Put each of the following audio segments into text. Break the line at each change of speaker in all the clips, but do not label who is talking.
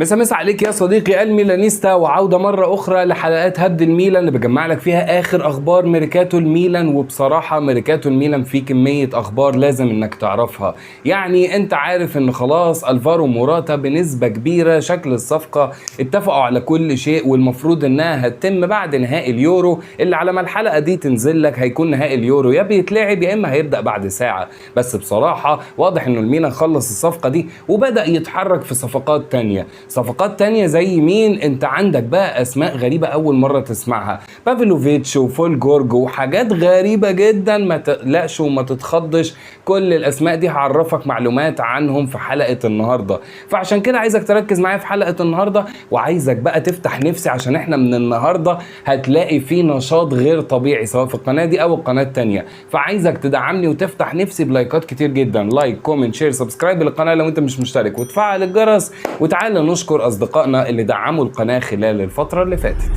مسا مسا عليك يا صديقي الميلانيستا، وعودة مرة أخرى لحلقات هبد الميلان اللي بجمع لك فيها آخر أخبار ميركاتو الميلان. وبصراحة ميركاتو الميلان فيه كمية أخبار لازم إنك تعرفها. يعني أنت عارف إن خلاص ألفارو موراتا بنسبة كبيرة شكل الصفقة اتفقوا على كل شيء، والمفروض إنها هتتم بعد نهائي اليورو اللي على ما الحلقة دي تنزل لك هيكون نهائي اليورو يا بيتلعب يا إما هيبدأ بعد ساعة. بس بصراحة واضح إنه الميلان خلص الصفقة دي وبدأ يتحرك في صفقات تانية. صفقات تانية زي مين؟ انت عندك بقى اسماء غريبة اول مرة تسمعها، بافلوفيتش وفولجورج وحاجات غريبة جدا. ما تقلقش وما تتخضش، كل الاسماء دي هعرفك معلومات عنهم في حلقة النهاردة. فعشان كده عايزك تركز معايا في حلقة النهاردة، وعايزك بقى تفتح نفسي عشان احنا من النهاردة هتلاقي في نشاط غير طبيعي سواء في القناة دي او القناة التانية. فعايزك تدعمني وتفتح نفسي بلايكات كتير جدا، like comment share subscribe للقناة لو انت مش مشترك، وتفعل الجرس. وتعالى نشكر أصدقائنا اللي دعموا القناة خلال الفترة اللي فاتت.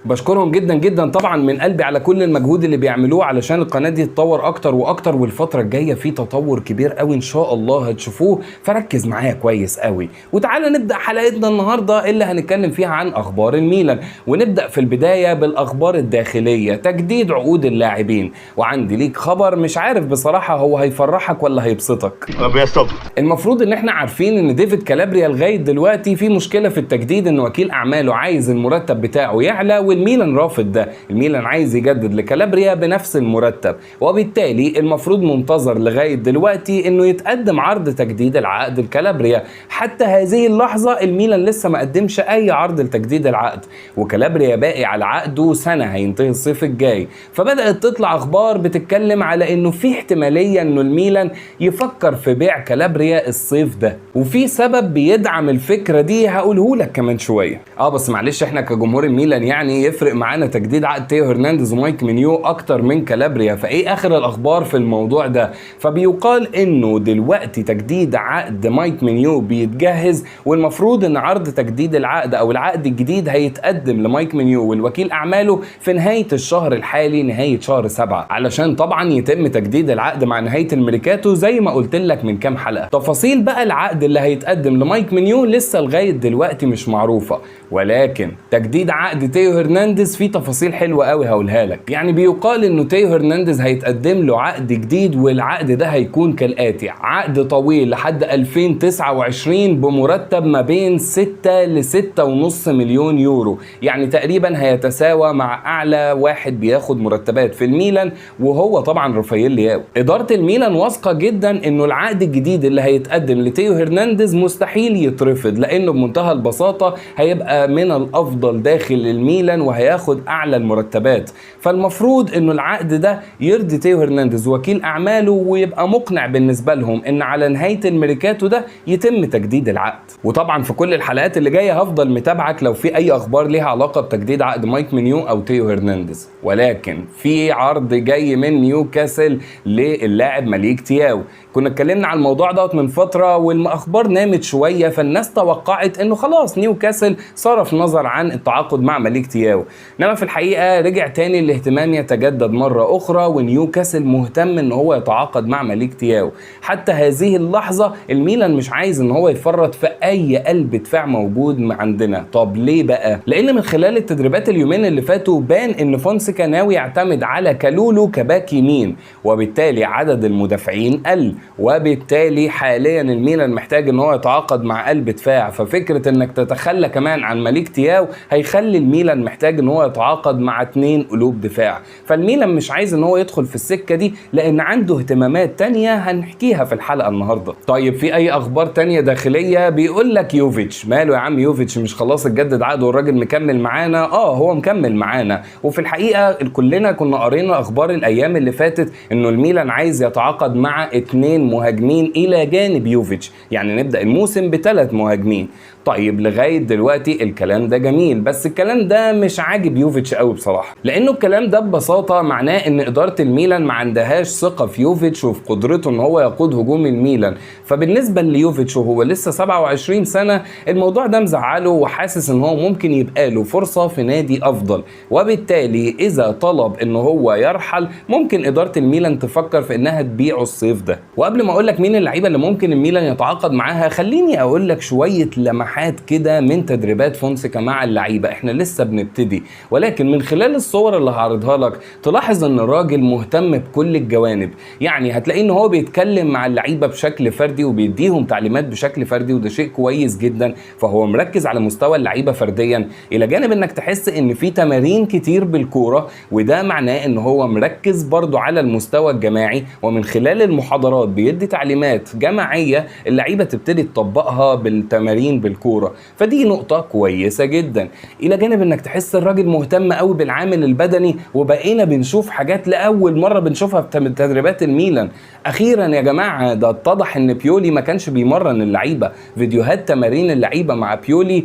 بشكرهم جدا جدا طبعا من قلبي على كل المجهود اللي بيعملوه علشان القناة دي تتطور اكتر واكتر، والفترة الجاية في تطور كبير قوي ان شاء الله هتشوفوه، فركز معايا كويس قوي. وتعالى نبدأ حلقتنا النهاردة اللي هنتكلم فيها عن اخبار الميلان، ونبدأ في البداية بالاخبار الداخلية، تجديد عقود اللاعبين. وعندي ليك خبر مش عارف بصراحة هو هيفرحك ولا هيبسطك.
طب يا stop.
المفروض ان احنا عارفين ان ديفيد كالابريا لغاية دلوقتي في مشكلة في التجديد، ان وكيل اعماله عايز المرتب بتاعه يعلى والميلان رافض ده. الميلان عايز يجدد لكالابريا بنفس المرتب، وبالتالي المفروض منتظر لغاية دلوقتي انه يتقدم عرض تجديد العقد لكالابريا. حتى هذه اللحظة الميلان لسه ما قدمش اي عرض لتجديد العقد، وكالابريا باقي على عقده سنة هينتهي الصيف الجاي. فبدأت تطلع اخبار بتتكلم على انه في احتمالية انه الميلان يفكر في بيع كالابريا الصيف ده، وفي سبب بيدعم الفكرة دي هقوله لك كمان شوية. بس معلش احنا كجمهور الميلان يعني يفرق معانا تجديد عقد تيو هرنانديز ومايك مينيو اكتر من كالابريا. فايه اخر الاخبار في الموضوع ده؟ فبيقال انه دلوقتي تجديد عقد مايك مينيو بيتجهز، والمفروض ان عرض تجديد العقد او العقد الجديد هيتقدم لمايك مينيو والوكيل اعماله في نهاية الشهر الحالي، نهاية شهر 7، علشان طبعا يتم تجديد العقد مع نهاية الميركاتو زي ما قلت لك من كام حلقة. تفاصيل بقى العقد اللي هيتقدم لمايك مينيو لسه لغاية دلوقتي مش معروفة، ولكن تجديد عقد تيو هرنانديز فيه تفاصيل حلوة قوي هقولها لك. يعني بيقال انه تيو هرنانديز هيتقدم له عقد جديد، والعقد ده هيكون كالاتي: عقد طويل لحد 2029 بمرتب ما بين 6 ل 6.5 مليون يورو، يعني تقريبا هيتساوى مع اعلى واحد بياخد مرتبات في الميلان وهو طبعا رافائيل لياو. ادارة الميلان واثقة جدا انه العقد الجديد اللي هيتقدم لتيو هرنانديز مستحيل يترفض، لانه بمنتهى البساطة هيبقى من الافضل داخل الميلان وهياخد اعلى المرتبات. فالمفروض انه العقد ده يرضي تيو هرنانديز وكيل اعماله ويبقى مقنع بالنسبة لهم ان على نهاية الميركاتو ده يتم تجديد العقد. وطبعا في كل الحلقات اللي جاية هفضل متابعك لو في اي اخبار ليها علاقة بتجديد عقد مايك مينيو او تيو هرنانديز. ولكن في عرض جاي من نيوكاسل للاعب ماليك تياو. كنا اتكلمنا على الموضوع دوت من فترة والاخبار نامت شوية، فالناس توقعت انه خلاص نيوكاسل صرف نظر عن التعاقد مع ماليك تياو، انما في الحقيقة رجع تاني الاهتمام يتجدد مرة اخرى، ونيوكاسل مهتم ان هو يتعاقد مع ماليك تياو. حتى هذه اللحظة الميلان مش عايز ان هو يفرط في اي قلب دفاع موجود عندنا. طب ليه بقى؟ لان من خلال التدريبات اليومين اللي فاتوا بان ان فونسيكا ناوي يعتمد على كالولو كباك يمين، وبالتالي عدد المدافعين قل، وبالتالي حاليا الميلان محتاج ان هو يتعاقد مع قلب دفاع. ففكره انك تتخلى كمان عن ماليك تياو هيخلي الميلان محتاج ان هو يتعاقد مع 2 قلوب دفاع. فالميلان مش عايز ان هو يدخل في السكة دي لان عنده اهتمامات تانية هنحكيها في الحلقة النهارده. طيب في اي اخبار تانية داخلية؟ بيقول لك يوفيتش ماله يا عم؟ يوفيتش مش خلاص اتجدد عقده والراجل مكمل معانا؟ هو مكمل معانا. وفي الحقيقة كلنا كنا قرينا اخبار الايام اللي فاتت انه الميلان عايز يتعاقد مع 2 مهاجمين الى جانب يوفيتش، يعني نبدا الموسم ب3 مهاجمين. طيب لغاية دلوقتي الكلام ده جميل، بس الكلام ده مش عاجب يوفيتش قوي بصراحة، لانه الكلام ده ببساطة معناه ان ادارة الميلان ما عندهاش ثقة في يوفيتش وفي قدرته ان هو يقود هجوم الميلان. فبالنسبه ليوفيتش وهو لسه 27 سنة، الموضوع ده مزعله وحاسس ان هو ممكن يبقى له فرصة في نادي افضل، وبالتالي اذا طلب ان هو يرحل ممكن ادارة الميلان تفكر في انها تبيعه الصيف ده. وقبل ما اقول لك مين اللعيبة اللي ممكن الميلان يتعاقد معاها، خليني اقول لك شوية لمحات كده من تدريبات فونسيكا مع اللعيبة. احنا لسه بنبتدي، ولكن من خلال الصور اللي هعرضها لك تلاحظ ان الراجل مهتم بكل الجوانب. يعني هتلاقي ان هو بيتكلم مع اللعيبة بشكل فردي وبيديهم تعليمات بشكل فردي، وده شيء كويس جدا، فهو مركز على مستوى اللعيبة فرديا، الى جانب انك تحس ان في تمارين كتير بالكورة، وده معناه ان هو مركز برضو على المستوى الجماعي، ومن خلال المحاضرات بيدي تعليمات جماعية اللعيبة تبتدي تطبقها بالتمارين بالكورة، فدي نقطة كويسة جدا. الى جانب انك تحس الراجل مهتم قوي بالعامل البدني، وبقينا بنشوف حاجات لاول مرة بنشوفها في تدريبات الميلان. اخيرا يا جماعة ده اتضح ان بيولي ما كانش بيمرن اللعيبة، فيديوهات تمارين اللعيبة مع بيولي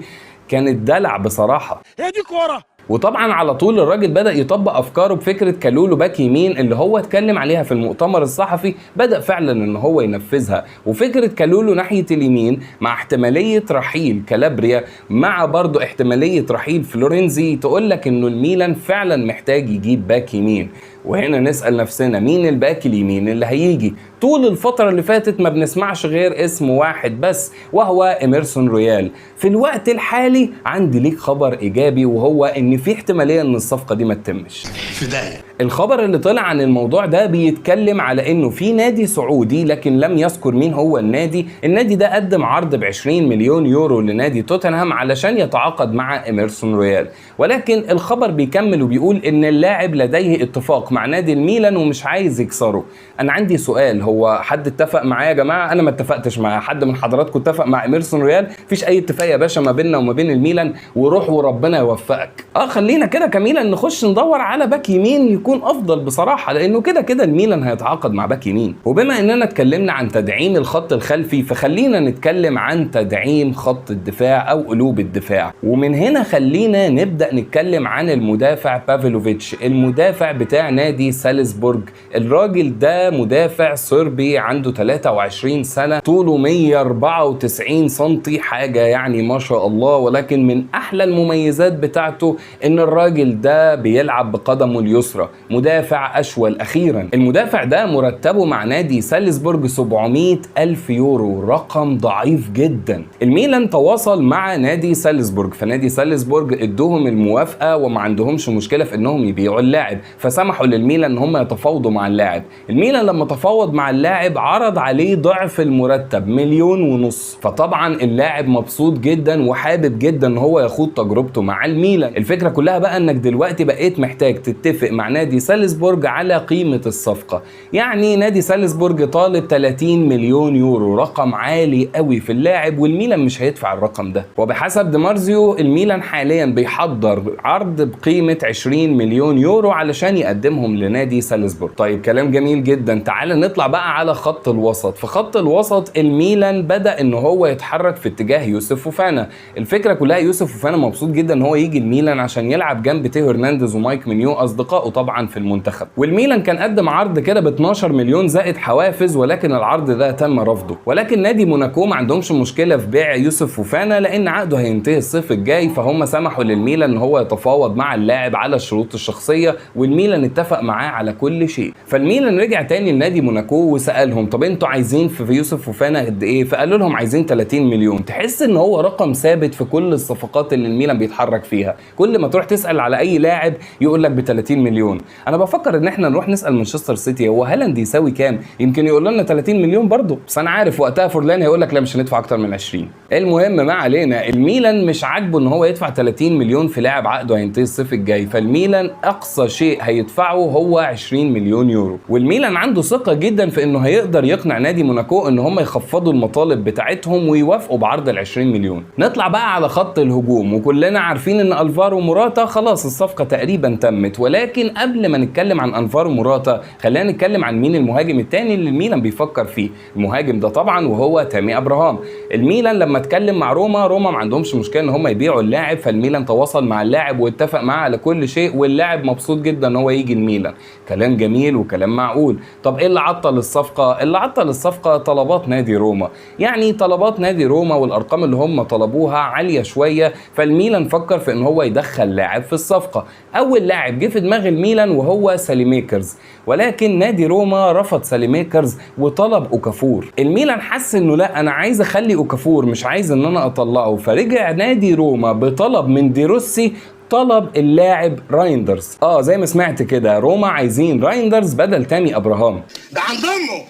كانت دلع بصراحة.
هي دي كورة.
وطبعا على طول الراجل بدأ يطبق افكاره بفكره كالولو باك يمين اللي هو اتكلم عليها في المؤتمر الصحفي، بدأ فعلا ان هو ينفذها. وفكره كالولو ناحية اليمين مع احتمالية رحيل كالابريا مع برضو احتمالية رحيل فلورنزي تقول لك انه الميلان فعلا محتاج يجيب باك يمين. وهنا نسأل نفسنا مين الباك اليمين اللي هيجي؟ طول الفترة اللي فاتت ما بنسمعش غير اسم واحد بس، وهو إيمرسون رويال. في الوقت الحالي عندي ليك خبر إيجابي، وهو إن في احتمالية إن الصفقة دي ما تتمش.
في داهية.
الخبر اللي طلع عن الموضوع ده بيتكلم على إنه في نادي سعودي، لكن لم يذكر مين هو النادي. النادي ده قدم عرض ب 20 مليون يورو لنادي توتنهام علشان يتعاقد مع إيمرسون رويال، ولكن الخبر بيكمل وبيقول إن اللاعب لديه اتفاق مع نادي الميلان ومش عايز يكسره. انا عندي سؤال، هو حد اتفق معايا يا جماعة؟ انا ما اتفقتش مع حد من حضراتكم اتفق مع إيمرسون رويال، مفيش اي اتفاق يا باشا ما بيننا وما بين الميلان، وروح وربنا يوفقك. خلينا كده كميلان نخش ندور على باك يمين يكون افضل بصراحة، لانه كده كده الميلان هيتعاقد مع باك يمين. وبما اننا اتكلمنا عن تدعيم الخط الخلفي، فخلينا نتكلم عن تدعيم خط الدفاع او قلوب الدفاع. ومن هنا خلينا نبدا نتكلم عن المدافع بافلوفيتش، المدافع بتاع نادي سالزبورج. الراجل ده مدافع صربي عنده 23 سنة، طوله 194 سنتي، حاجة يعني ما شاء الله. ولكن من أحلى المميزات بتاعته إن الراجل ده بيلعب بقدمه اليسرى، مدافع أشول أخيرا. المدافع ده مرتبه مع نادي سالزبورج 700 ألف يورو، رقم ضعيف جدا. الميلان تواصل مع نادي سالزبورج، فنادي سالزبورج ادوهم الموافقة وما عندهمش مشكلة في إنهم يبيعوا اللاعب، فسمحوا للميلان ان هم يتفاوضوا مع اللاعب. الميلان لما تفاوض مع اللاعب عرض عليه ضعف المرتب، 1.5 مليون. فطبعا اللاعب مبسوط جدا وحابب جدا ان هو يخوض تجربته مع الميلان. الفكرة كلها بقى انك دلوقتي بقيت محتاج تتفق مع نادي سالزبورج على قيمة الصفقة. يعني نادي سالزبورج طالب 30 مليون يورو، رقم عالي قوي في اللاعب، والميلان مش هيدفع الرقم ده. وبحسب ديمارزيو الميلان حاليا بيحضر عرض بقيمة 20 مليون يورو علشان يقدمهم لنادي سالزبورج. طيب كلام جميل جدا. تعال نطلع بقى على خط الوسط. في خط الوسط الميلان بدأ ان هو يتحرك في اتجاه يوسف فوفانا. الفكرة كلها يوسف فوفانا مبسوط جدا ان هو يجي الميلان عشان يلعب جنب تيو هرنانديز ومايك مينيو اصدقائه طبعا في المنتخب. والميلان كان قدم عرض كده ب 12 مليون زائد حوافز، ولكن العرض ده تم رفضه. ولكن نادي موناكو ما عندهمش مشكلة في بيع يوسف فوفانا لان عقده هينتهي الصيف الجاي، فهم سمحوا للميلان ان هو يتفاوض مع اللاعب على الشروط الشخصية، والميلان اتفق معاه على كل شيء. فالميلان رجع تاني لنادي موناكو وسألهم طب انتوا عايزين في يوسف فوفانا قد ايه؟ فقالوا لهم عايزين 30 مليون. تحس ان هو رقم ثابت في كل الصفقات اللي الميلان بيتحرك فيها، كل ما تروح تسأل على اي لاعب يقول لك ب 30 مليون. انا بفكر ان احنا نروح نسأل مانشستر سيتي هو هالاند يساوي كام، يمكن يقول لنا 30 مليون برضه، بس انا عارف وقتها فورلان هيقول لك لا مش هندفع اكتر من 20. المهم ما علينا، الميلان مش عاجبه ان هو يدفع 30 مليون في لاعب عقده هينتهي الصيف الجاي، فالميلان اقصى شيء هيدفعه هو 20 مليون يورو. والميلان عنده ثقة جدا في انه هيقدر يقنع نادي موناكو ان هم يخفضوا المطالب بتاعتهم ويوافقوا بعرض ال 20 مليون. نطلع بقى على خط الهجوم، وكلنا عارفين ان الفارو موراتا خلاص الصفقة تقريبا تمت، ولكن قبل قبل ما نتكلم عن الفارو موراتا خلينا نتكلم عن مين المهاجم الثاني اللي الميلان بيفكر فيه. المهاجم ده طبعا وهو تامي ابراهام. الميلان لما اتكلم مع روما، روما ما عندهمش مشكلة ان هم يبيعوا اللاعب، فالميلان تواصل مع اللاعب واتفق معاه على كل شيء، واللاعب مبسوط جدا ان هو يجي الميلان. كلام جميل وكلام معقول. طب ايه اللي عطل الصفقة؟ اللي عطل الصفقة طلبات نادي روما. يعني طلبات نادي روما والارقام اللي هم طلبوها عالية شوية، فالميلان فكر في ان هو يدخل لاعب في الصفقة. اول لاعب جه في دماغ الميلان وهو ساليميكرز، ولكن نادي روما رفض ساليميكرز وطلب اوكافور. الميلان حس انه لا، انا عايز اخلي اوكافور، مش عايز ان انا اطلعه. فرجع نادي روما بطلب من ديروسي، طلب اللاعب رايندرز. زي ما سمعت كده، روما عايزين رايندرز بدل تامي ابراهام.
ده عند امه،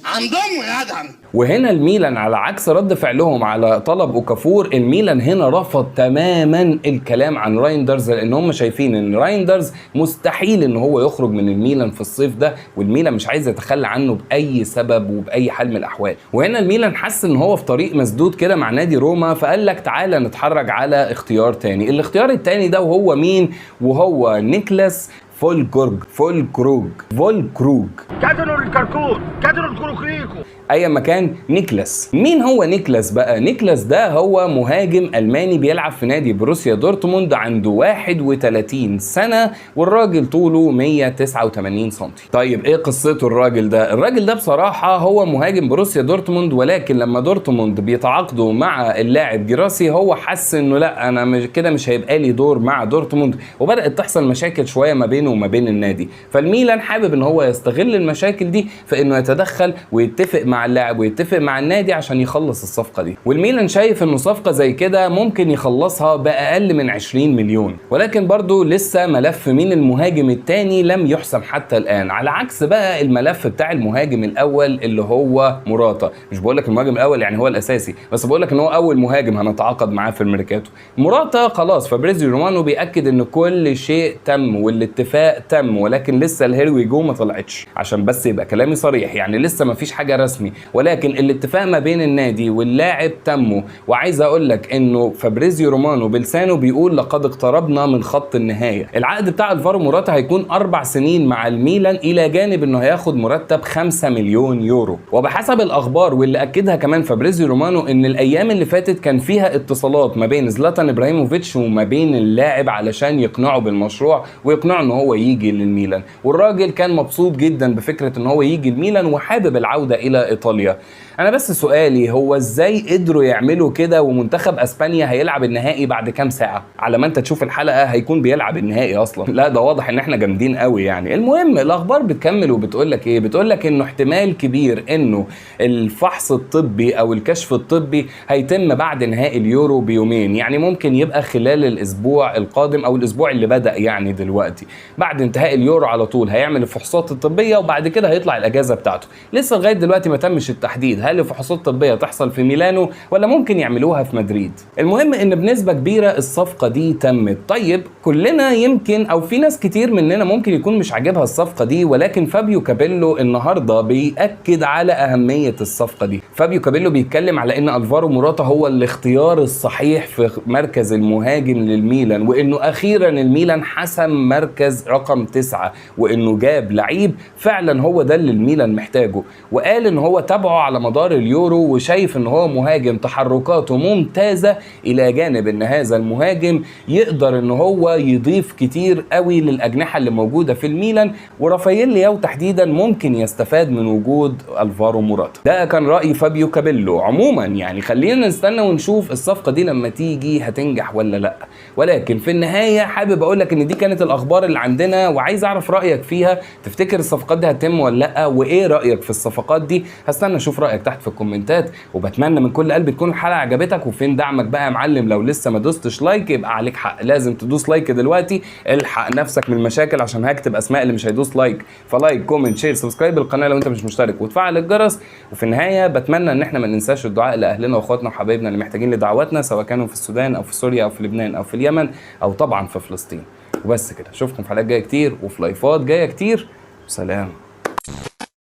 عند امه يا ادهم.
وهنا الميلان على عكس رد فعلهم على طلب اوكافور، الميلان هنا رفض تماما الكلام عن رايندرز، لان هم شايفين ان رايندرز مستحيل ان هو يخرج من الميلان في الصيف ده، والميلان مش عايز يتخلى عنه باي سبب وباي حال من الاحوال. وهنا الميلان حس ان هو في طريق مسدود كده مع نادي روما، فقال لك تعالى نتحرك على اختيار تاني. الاختيار التاني ده وهو مين؟ وهو نيكلاس فولكروج. فولكروج، فولكروج،
كاتنو الكركور، كاتنو الكروكريكو،
اي مكان. نيكلاس. مين هو نيكلاس بقى؟ نيكلاس ده هو مهاجم الماني بيلعب في نادي بروسيا دورتموند، عنده 31 سنة، والراجل طوله 189 سم. طيب ايه قصته الراجل ده؟ الراجل ده بصراحة هو مهاجم بروسيا دورتموند، ولكن لما دورتموند بيتعاقدوا مع اللاعب جراسي هو حس انه لا، انا مش كده، مش هيبقى لي دور مع دورتموند، وبدات تحصل مشاكل شوية ما بينه وما بين النادي. فالميلان حابب ان هو يستغل المشاكل دي في انه يتدخل ويتفق مع اللاعب ويتفق مع النادي عشان يخلص الصفقة دي. والميلان شايف انه صفقة زي كده ممكن يخلصها باقل من 20 مليون، ولكن برضو لسه ملف مين المهاجم الثاني لم يحسم حتى الان، على عكس بقى الملف بتاع المهاجم الاول اللي هو موراتا. مش بقول لك المهاجم الاول يعني هو الاساسي، بس بقول لك ان هو اول مهاجم هنتعاقد معاه في الميركاتو. موراتا خلاص فابريزيو رومانو بيأكد ان كل شيء تم والاتفاق تم، ولكن لسه ال here we go ما طلعتش، عشان بس يبقى كلامي صريح، يعني لسه ما فيش حاجة رسمي، ولكن الاتفاق ما بين النادي واللاعب تمه. وعايز اقول لك انه فابريزيو رومانو بلسانه بيقول لقد اقتربنا من خط النهاية. العقد بتاع الفارو موراتا هيكون 4 سنين مع الميلان، الى جانب انه هياخد مرتب 5 مليون يورو. وبحسب الاخبار واللي اكدها كمان فابريزيو رومانو ان الايام اللي فاتت كان فيها اتصالات ما بين زلاتان ابراهيموفيتش وما بين اللاعب علشان يقنعه بالمشروع ويقنعه ان هو يجي للميلان، والراجل كان مبسوط جدا بفكره ان هو يجي الميلان وحابب العودة الى ايطاليا. انا بس سؤالي هو ازاي قدروا يعملوا كده ومنتخب اسبانيا هيلعب النهائي بعد كام ساعة؟ على ما انت تشوف الحلقة هيكون بيلعب النهائي اصلا. لا ده واضح ان احنا جامدين قوي يعني. المهم الاخبار بتكمل وبتقول لك ايه؟ بتقول لك انه احتمال كبير انه الفحص الطبي او الكشف الطبي هيتم بعد نهائي اليورو بيومين، يعني ممكن يبقى خلال الاسبوع القادم او الاسبوع اللي بدأ يعني دلوقتي. بعد انتهاء اليورو على طول هيعمل الفحوصات الطبية وبعد كده هيطلع الاجازة بتاعته. لسه لغاية دلوقتي ما تمش التحديد هل الفحوصات الطبية تحصل في ميلانو ولا ممكن يعملوها في مدريد. المهم ان بنسبة كبيرة الصفقة دي تمت. طيب كلنا يمكن او في ناس كتير مننا ممكن يكون مش عاجبها الصفقة دي، ولكن فابيو كابيلو النهارده بيأكد على اهمية الصفقة دي. فابيو كابيلو بيتكلم على ان الفارو موراتا هو الاختيار الصحيح في مركز المهاجم للميلان، وانه اخيرا الميلان حسم مركز رقم 9، وانه جاب لعيب فعلا هو ده اللي الميلان محتاجه. وقال ان هو تابعه على مدار اليورو وشايف ان هو مهاجم تحركاته ممتازة، الى جانب ان هذا المهاجم يقدر ان هو يضيف كتير قوي للاجنحة اللي موجودة في الميلان، ورافائيل لياو تحديدا ممكن يستفاد من وجود الفارو موراتا. ده كان رأي فابيو كابيلو. عموما يعني خلينا نستنى ونشوف الصفقة دي لما تيجي هتنجح ولا لا، ولكن في النهاية حابب اقول لك ان دي كانت الاخبار اللي عندنا، وعايز اعرف رأيك فيها. تفتكر الصفقات دي هتتم ولا لا؟ وايه رأيك في الصفقات دي؟ هستنى اشوف رأيك تحت في الكومنتات، وبتمنى من كل قلبي تكون الحلقة عجبتك. وفين دعمك بقى يا معلم؟ لو لسه ما دوستش like يبقى عليك حق، لازم تدوس like دلوقتي. الحق نفسك من المشاكل عشان هكتب اسماء اللي مش هيدوس like. ف like، comment، share، subscribe القناة لو انت مش مشترك، وتفعل الجرس. وفي النهاية بتمنى ان احنا ما ننساش الدعاء لاهلنا واخواتنا وحبايبنا اللي محتاجين لدعواتنا، سواء كانوا في السودان او في سوريا او في لبنان او في اليمن او طبعا في فلسطين. وبس كده، اشوفكم في حلقات جاية كتير وفي لايفات جاية كتير. سلام.